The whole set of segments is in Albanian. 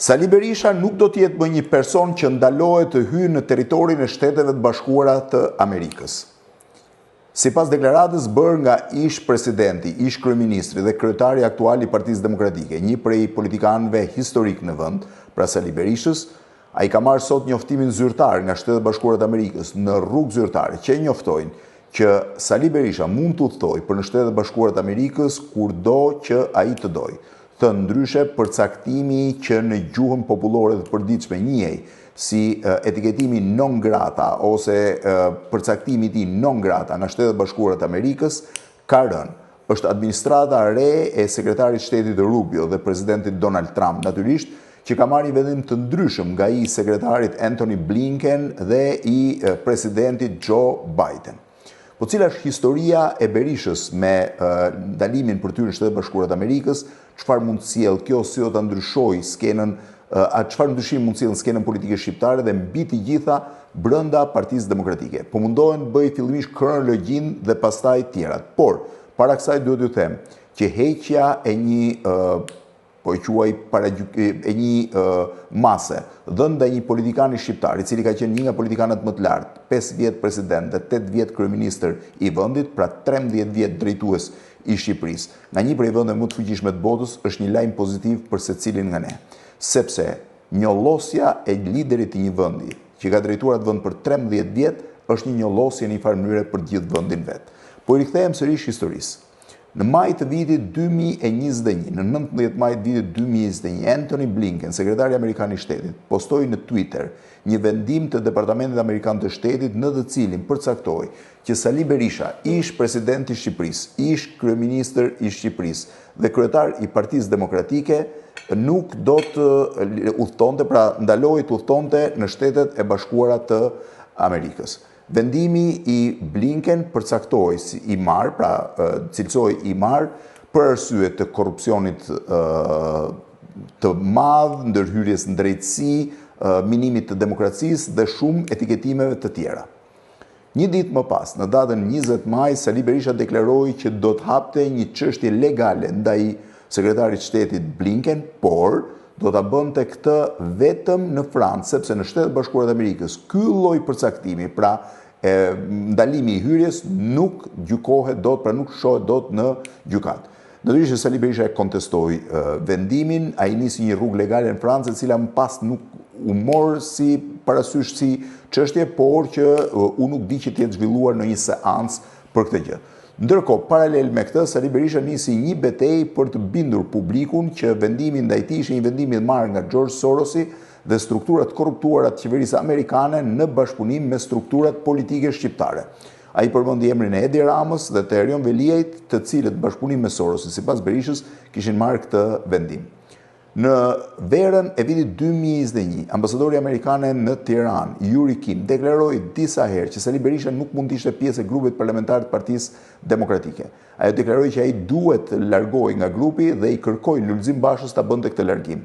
Sali Berisha nuk do të jetë më një person që ndalohet të hyjë në territorin e Shteteve të Bashkuara të Amerikës. Sipas deklaratës bërë nga ish-presidenti, ish-kryeministri dhe kryetari aktual i Partisë Demokratike, një prej politikanëve historikë në vend, pra Sali Berishës, ai ka marrë sot njoftimin zyrtar nga Shtetet e Bashkuara të Amerikës në rrugë zyrtare që e njoftojnë që Sali Berisha mund të udhëtojë për në Shtetet e Bashkuara të Amerikës kurdo që ai të dojë. Thënë ndryshe, përcaktimi që në gjuhën popullore të përditshme njihej si etiketimi non grata ose përcaktimi i tij non grata nga Shtetet e Bashkuara të Amerikës ka rënë. Është administrata e re e Sekretarit të Shtetit Rubio dhe Presidentit Donald Trump, natyrisht, që ka marrë një vendim të ndryshëm nga i Sekretarit Antony Blinken dhe i Presidentit Joe Biden. Po cila është historia e Berishës me ndalimin për të hyrë në Shtetet e Bashkuara të Amerikës, çfarë mund të sjellë kjo, si do ta ndryshojë skenën, a çfarë ndryshimi mund të sjellë në skenën politike shqiptare dhe mbi të gjitha brenda Partisë Demokratike. Po mundohem të bëj fillimisht kronologjinë dhe pastaj tjerat. Por, para kësaj duhet t'ju them që heqja e një po e quaj e një mase, dhënë ndaj një politikani shqiptar, i cili ka qenë një nga politikanët më të lartë, 5 vjet president dhe 8 vjet kryeministër i vendit, pra 13 vjet drejtues i Shqipërisë, nga një prej vendeve më të fuqishme të botës, është një lajm pozitiv për secilin nga ne. Sepse njollosja e liderit të një vendi, që ka drejtuar atë vend për 13 vjet, është një njollosje në një farë mënyre për gjithë vendin vetë. Po i rikthehem sërish historisë. Në maj të vitit 2021, në 19 maj të vitit 2021, Antony Blinken, sekretari amerikan i shtetit, postoi në Twitter një vendim të Departamentit Amerikan të Shtetit në të cilin përcaktoi që Sali Berisha, ish president i Shqipërisë, ish kryeministër i Shqipërisë dhe kryetar i Partisë Demokratike, nuk do të udhëtonte, pra ndalohet të udhëtonte në Shtetet e Bashkuara të Amerikës. Vendimi i Blinken përcaktohej si i marrë, pra cilësohej i marrë për arsye të korrupsionit të madh, ndërhyrjes në drejtësi, minimit të demokracisë dhe shumë etiketimeve të tjera. Një ditë më pas, në datën 20 maj, Sali Berisha deklaroi që do të hapte një çështje legale ndaj sekretarit të shtetit Blinken, por do ta bënte këtë vetëm në Francë, sepse në Shtetet e Bashkuara të Amerikës ky lloj përcaktimi, pra e, ndalimi i hyrjes nuk gjykohet dot, pra nuk shohet dot në gjykatë. Natyrisht që Sali Berisha e kontestoi vendimin, ai nisi një rrugë legale në Francë, e cila më pas nuk u mor si parasysh si çështje, por që unë nuk di që të jetë zhvilluar në një seancë për këtë gjë. Ndërkohë, paralel me këtë, Sali Berisha nisi një betejë për të bindur publikun që vendimi ndaj tij ishte një vendim i marrë nga George Sorosi dhe strukturat e korruptuara të qeverisë amerikane në bashkëpunim me strukturat politike shqiptare. Ai përmendi emrin e Edi Ramës dhe të Erion Veliajt, të cilët në bashkëpunim me Sorosin, sipas Berishës, kishin marrë këtë vendim. Në verën e vitit 2021, ambasadorja amerikane në Tiranë, Yuri Kim, deklaroi disa herë që Sali Berisha nuk mund të ishte pjesë e grupit parlamentar të Partisë Demokratike. Ajo deklaroi që ai duhet të largohej nga grupi dhe i kërkoi Lulzim Bashës ta bënte këtë largim.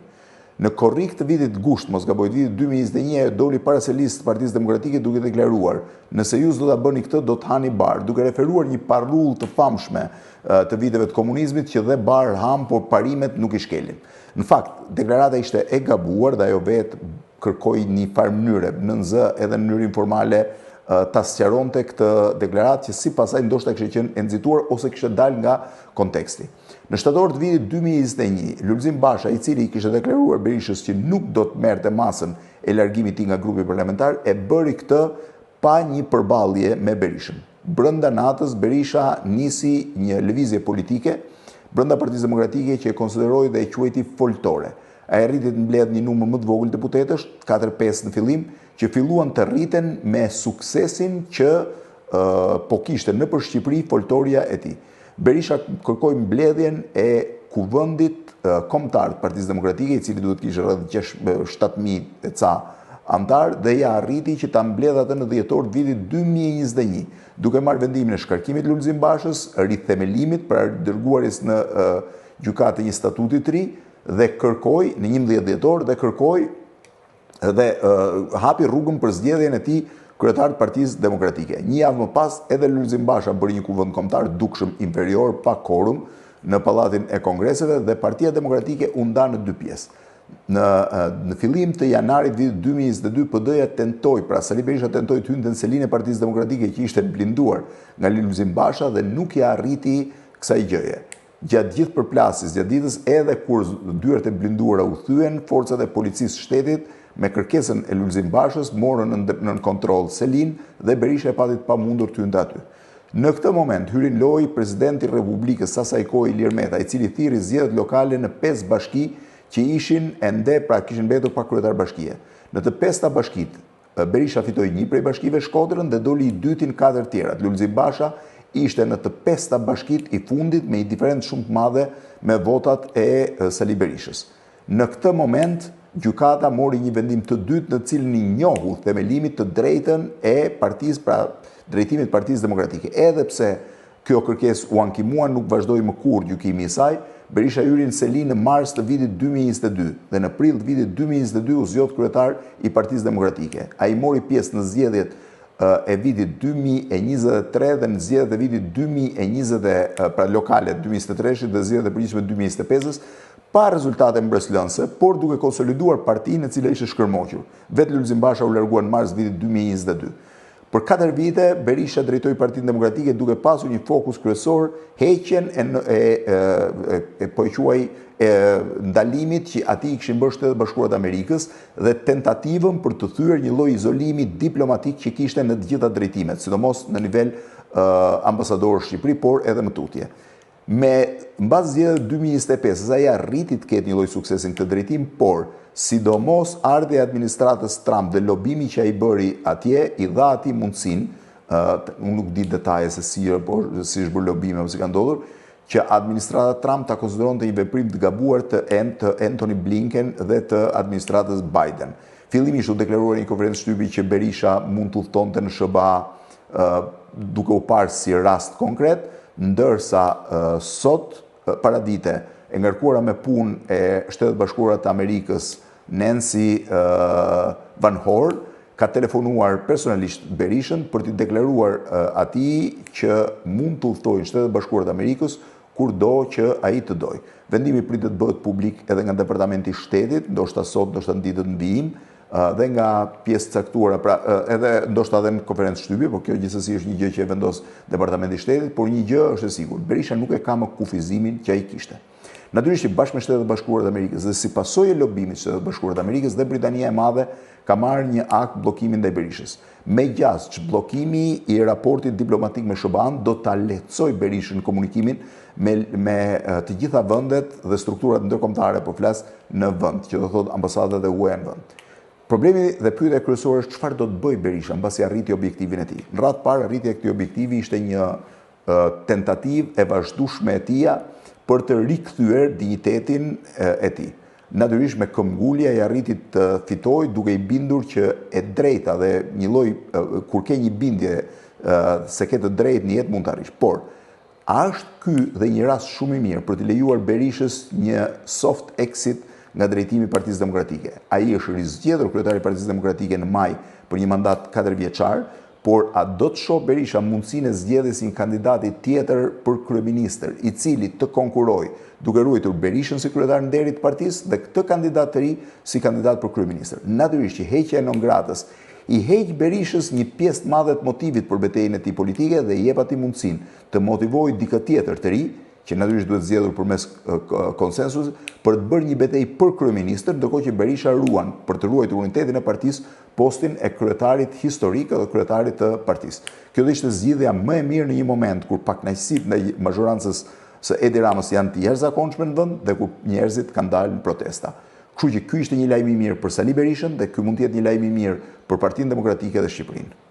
Në korrik të vitit gusht, mos gaboj, të vitit 2021, ajo doli para selisë të Partisë Demokratike duke deklaruar, nëse ju s'do ta bëni këtë, do të hani bar, duke referuar një parullë të famshme të viteve të komunizmit që dhe bar hamë, por parimet nuk i shkelim. Në fakt, deklarata ishte e gabuar dhe ajo vetë kërkoi një farë mënyre, nën zë edhe në mënyrë informale, ta sqaronte këtë deklaratë që sipas saj ndoshta kishte qenë e nxituar ose kishte dalë nga konteksti. Në shtator të vitit 2021, Lulzim Basha, i cili i kishte deklaruar Berishës që nuk do të merrte masën e largimit të tij nga grupi parlamentar, e bëri këtë pa një përballje me Berishën. Brenda natës, Berisha nisi një lëvizje politike brenda Partisë Demokratike që e konsideroi dhe e quajti foltore. Ai arriti të mbledhë një numër më të vogël deputetësh, 4-5 në fillim, që filluan të rriten me suksesin që po kishte nëpër Shqipëri foltorja e tij. Berisha kërkoi mbledhjen e Kuvendit Kombëtar të Partisë Demokratike, i cili duhet të kishte rreth 7000 e ca anëtarë dhe ia arriti që ta mbledhë atë në dhjetor të vitit 2021, duke marrë vendimin e shkarkimit të Lulzim Bashës, rithemelimit, pra dërguarjes në gjykatë të një statuti të ri dhe kërkoi në 11 dhjetor dhe kërkoi dhe hapi rrugën për zgjedhjen e tij kryetar të Partisë Demokratike. Një javë më pas edhe Lulzim Basha bëri një kuvend kombëtar dukshëm inferior pa kuorum në Pallatin e Kongreseve dhe Partia Demokratike u nda në dy pjesë. Në në fillim të janarit vitit 2022 PD-ja tentoi, pra Sali Berisha tentoi të hynte në selinë e Partisë Demokratike që ishte blinduar nga Lulzim Basha dhe nuk ia arriti kësaj gjëje. Gjatë gjithë përplasjes gjatë ditës edhe kur dyert e blinduara u thyen, forcat e policisë së shtetit me kërkesën e Lulzim Bashës morën nën kontroll selinë dhe Berisha e pati të pamundur të hynte aty. Në këtë moment hyri në lojë presidenti i Republikës asaj kohe Ilir Meta, i cili thirri zgjedhjet lokale në pesë bashki që ishin ende, pra kishin mbetur pa kryetar bashkie. Në të pesta bashkitë, Berisha fitoi një prej bashkive Shkodrën dhe doli i dyti në katër tjerat. Lulzim Basha ishte në të pesta bashkitë i fundit me një diferencë shumë të madhe me votat e Sali Berishës. Në këtë moment, gjykata mori një vendim të dytë në të cilin i njohu themelimit të drejtën e partisë, pra drejtimit të Partisë Demokratike. Edhe pse kjo kërkesë u ankimua, nuk vazhdoi më kurrë gjykimi i saj, Berisha hyri në seli në mars të vitit 2022 dhe në prill të vitit 2022 u zgjodh kryetar i Partisë Demokratike. Ai mori pjesë në zgjedhjet e vitit 2023 dhe në zgjedhjet e vitit 2020, pra lokale 2023-shit dhe zgjedhjet e përgjithshme 2025-ës, pa rezultate mbresëlënëse, por duke konsoliduar partinë e cila ishte shkërmoqur. Vetë Lulzim Basha u largua në mars vitit 2022. Për katër vite, Berisha drejtoi Partinë Demokratike duke pasur një fokus kryesor heqjen e, e, e, e po e quaj e ndalimit që atij i kishin bërë Shtetet e Bashkuara të Amerikës dhe tentativën për të thyer një lloj izolimi diplomatik që kishte në të gjitha drejtimet, sidomos në nivel ambasador në Shqipëri, por edhe më tutje. Me mbas zgjedhjeve 2025, ai arriti të ketë një lloj suksesi në këtë drejtim, por sidomos ardhja e administratës Trump dhe lobimi që ai bëri atje i dha atij mundësinë, uh, unë nuk di detaje se si, por si është bërë lobimi apo si ka ndodhur, që administrata Trump ta konsideronte një veprim të gabuar të, të Antony Blinken dhe të administratës Biden. Fillimisht u deklarua në një konferencë shtypi që Berisha mund të udhëtonte në SHBA duke u parë si rast konkret, ndërsa sot paradite e ngarkuara me punë e Shteteve të Bashkuara të Amerikës, Nancy Van Horn, ka telefonuar personalisht Berishën për t'i deklaruar atij që mund të udhëtojë në Shtetet e Bashkuara të Amerikës kurdo që ai të dojë. Vendimi pritet të bëhet publik edhe nga Departamenti i Shtetit, ndoshta sot, ndoshta në ditët në vijim, dhe nga pjesë të caktuara, pra edhe ndoshta edhe në konferencë shtypi, por kjo gjithsesi është një gjë që e vendos Departamenti i Shtetit, por një gjë është e sigurt, Berisha nuk e ka më kufizimin që ai kishte. Natyrisht që bashkë me Shtetet e Bashkuara të Amerikës dhe si pasojë e lobimit të Shteteve të Bashkuara të Amerikës dhe Britania e Madhe ka marrë një akt bllokimi ndaj Berishës. Me gjasë, çbllokimi i raportit diplomatik me SHBA-n do ta lehtësojë Berishën komunikimin me me të gjitha vendet dhe strukturat ndërkombëtare, po flas në vend, që do thotë ambasadat e huaja në vend. Problemi dhe pyetja kryesore është çfarë do të bëjë Berisha mbasi arriti objektivin e tij. Në radhë të parë, arritja e këtij objektivi ishte një tentativë e vazhdueshme e tija për të rikthyer dinjitetin e tij. Natyrisht me këmbgulje ai arriti të fitojë duke i bindur që e drejta dhe një lloj kur ke një bindje se ke të drejtë në jetë mund të arrish. Por a është ky dhe një rast shumë i mirë për t'i lejuar Berishës një soft exit nga drejtimi i Partisë Demokratike? Ai është rizgjedhur kryetar i Partisë Demokratike në maj për një mandat katërvjeçar, Por a do të shohë Berisha mundësinë e zgjedhjes së një kandidati tjetër për kryeministër, i cili të konkurrojë, duke ruajtur Berishën si kryetar nderi të partisë dhe këtë kandidat të ri si kandidat për kryeministër? Natyrisht që heqja e non gratës i heq Berishës një pjesë të madhe të motivit për betejën e tij politike dhe i jep atij mundësinë të motivojë dikë tjetër të ri, që natyrisht duhet zgjedhur përmes konsensusit, për të bërë një betejë për kryeministër, ndërkohë që Berisha ruan për të ruajtur unitetin e partisë postin e kryetarit historik dhe kryetarit të partisë. Kjo do ishte zgjidhja më e mirë në një moment kur pakënaqësitë ndaj mazhorancës së Edi Ramës janë të jashtëzakonshme në vend dhe kur njerëzit kanë dalë në protesta. Kështu që ky ishte një lajm i mirë për Sali Berishën dhe ky mund të jetë një lajm i mirë për Partinë Demokratike dhe Shqipërinë.